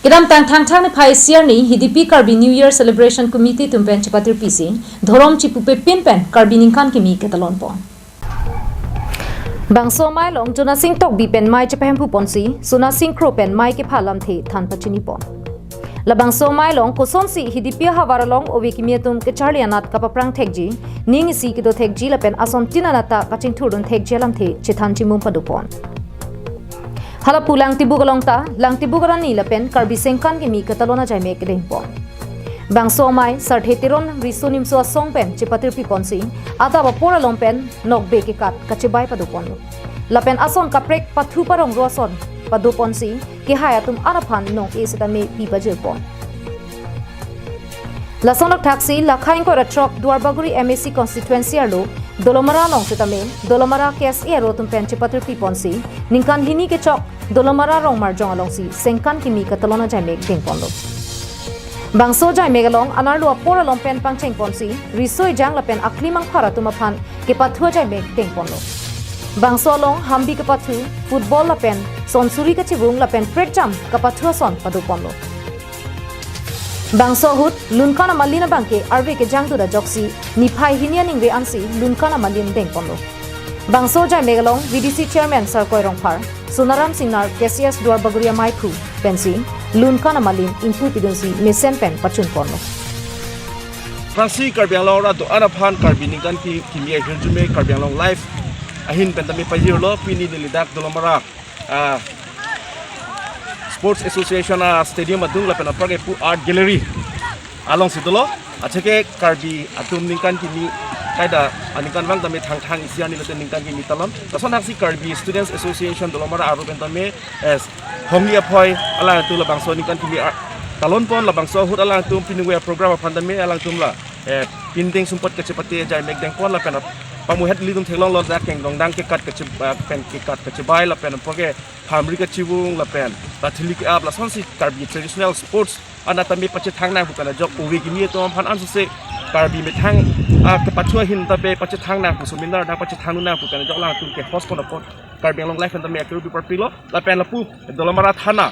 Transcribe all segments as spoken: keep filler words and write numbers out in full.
Kedamtang Thangthang niphai isi arni Hidipi Karbi New Year Celebration Committee atum pen chepatirpi si dhorom chipupepin pen Karbi ningkan kimi ketalon pon. Bangso amei along Jonasing Tokbi pen mei chepahemphu ponsi, Sonasing Kro pen mei kepha alamthe than pachini pon. Labangso amei along kosonsi Hidipi ahavar along ove kimi atum kecharli anat kapaphrang thekji, ning isi kedo thekji lapen ason tin anat ta kachingthurdun thekji alamthe chethan chimum pado pon. Halapu Langtibuk along ta, Langtibuk arani lapen Karbi sengkan kimi ketalon ajaimek deng pon. Bangso amei Sarthe Teron Riso Nimso Asong pen chepatirpi ponsi, adap apor along pen nokbe kekat kachebai pado ponlo. Lapen ason kaprek pathu parong ro ason pado ponsi, kehai atum an aphan nong-e setame pi pajir pon. Lason thaksi, lakha ingkoi ra throk Duarbagori M A C constituency arlo Dolamara along setame, Dolamara K S A aro atum pen chepatirpi ponsi, ningkan hini kechok Dolamara Rongmarjong alongsi sengkan kimi ketalon ajaimek deng ponlo. Bangso ajaimek along anerlo apor along pen pangcheng ponsi, riso ejang lapen akli mangphar atum aphan kepathu ajaimek deng ponlo. Bangso along hambi kepathu, football lapen sonsuri kachevung lapen prekjam kepathu ason pado ponlo. Bangso ahut Lunkan Amalin abangke arve kejangdut ajoksi niphai hini aningve ansi Lunkan Amalin deng ponlo. Bangso ajaimek along V D C Chairman Sarkoi Rongphar, Sonaram Singnar, K C S Duarbagori amaiphu pensi Lunkan Amalin ingpu pidunsi mesen pen pachun ponlo. Aphrangsi Karbi Anglong arat do-an aphan Karbi ningkan ki, kimi ahirjume Karbi Anglong Live ahin pen tame pajirlo, pini neli dak Dolamara, ah, Sports Association astadium adung lapen aphrang epu Art Gallery alongsi dolo. Achake Karbi atum ningkan kimi kaida aningkanvang tame Thangthang isi arni lote ningkan kimi talon. Lason thaksi Karbi Students Association Dolamara aro pen tame, eh, Hongli aphoi alangtum labangso ningkan kimi a-, talon pon, labangso ahut alangtum piningve program aphan tame alangtum la, eh, pindeng sumpot kachepate ajaimek deng pon lapen ap-, pamuhet ilitum theklonglo dak kengdong dang kekat kache-, ah, pen kekat kachebai lapen aphrang ke phamri kachevung lapen bathuli ke-ap lasonsi Karbi traditional sports anat tame pachethang nang pu pen ajok ove kimi atum aphan ansose Karbi methang, ah, kepathu ahin tame pachethang nang pu, seminar dang pachethang nang pu pen ajok alangtum ke host pon apot Karbi Anglong Live pen tame akiru pi parpilo. Lapen lapu Dolamara Thana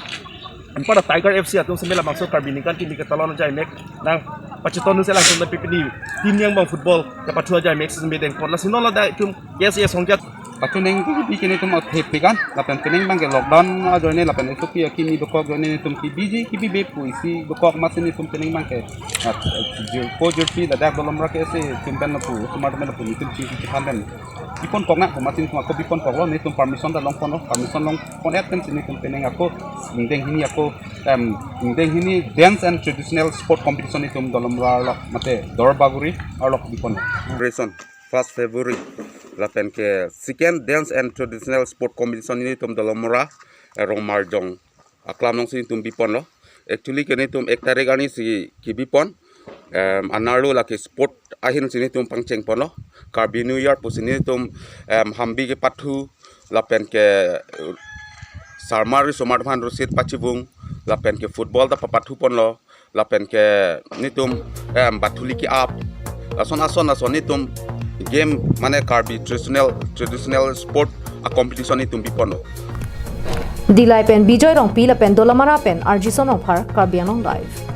anpar Tiger F C atum seme labangso Karbi ningkan kimi ketalon ajaimek nang pachetondunsi alangtum tame pini team angbong football kepathu ajaimek seme deng pon. Lasi non ladak itum K S A asong jat pachuning kebi kene itum athep pikan, lapen pining abangke lockdown ajoine lapen S O P akimi dokok ajoine itum kebiji kebibe pu isi dokok amatsi itum pining abangke, ah, jir-, ko jirpi ladak Dolamara K S A atum pen lapu, osomar pen lapu itum chi chi phan pen ipon kok nang pu amatsi itum ako bipon koklo, itum permission ta long ponlo, permission long pon-et pensi itum pining ako ingdeng hini ako, em, ingdeng hini dance and traditional sport competition itum Dolamara arlo mate Duarbagori arlo bipon. Celebration first February lapen ke second dance and traditional sport competition itum Dolamara, eh, Rongmarjong aklam alongsi itum biponlo. Actually ke itum ek tarik arnisi kebipon. Em, anerlo lake sport ahinsi itum pangcheng ponlo. Karbi New Year pusi itum, em, hambi kepathu lapen ke, eh, sarmar osomar aphan rosit pachevung lapen ke football ta papathu ponlo. Lapen ke itum, em, bathuli ke-ap. Lason ason ason itum game mane Karbi traditional, traditional sport a-competition itum biponlo. Dillai pen Bijoy Rongpi lapen Dolamara pen Arjison Rongphar, Karbi Anglong Live.